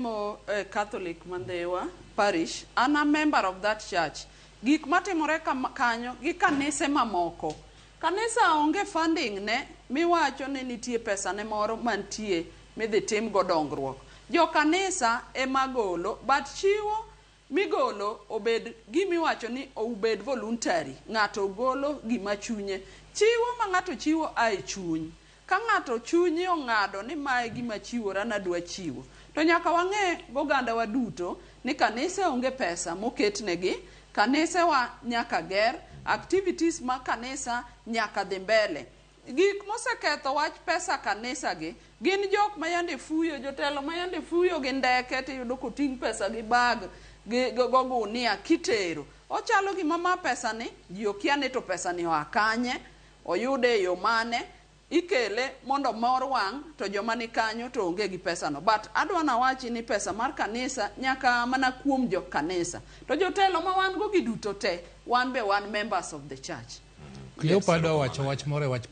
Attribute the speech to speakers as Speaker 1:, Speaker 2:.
Speaker 1: Mo Catholic ma Ndhiwa Parish, an a member of that church. Gik matimore kanyo gi kanise mamoko. Kanisa onge funding ne miwacho ni nitie pesa ne moro mantie midhi timgo dongruok. Jo kanisa ema golo but chiwo migolo obed gimiwacho ni obed voluntary. Ng'ato golo gima chunye. Chiwo ma ng'ato chiwo a e chuny. Ka ng'ato chunye ong'ado ni ma e gima achiwora nadwa chiwo, to nyaka wang'e gogandawa duto ni kanise onge pesa moketnegi, kanisewa nyaka ger, activities mag kanisa nyaka dhi mbele. Gik moseketho wach pesa kanisa gi gin jok ma yande fuyo, jotelo ma yande fuyo gi ndeke tiyudo koting' pesa gi bag gi gogunia kitero. Ochalo gima ma pesani ji okia ni to pesani oa kanye, oyude e yo mane, ikele mondo omor wang' to joma ni kanyo to onge gi pesano. But adwa nawachi ni pesa mar kanisa nyaka a mana kuom jo kanisa. To jotelo ma wan go gi duto te, wan be wan members of the church.
Speaker 2: Cleopa dwa wacho wach moro e wach.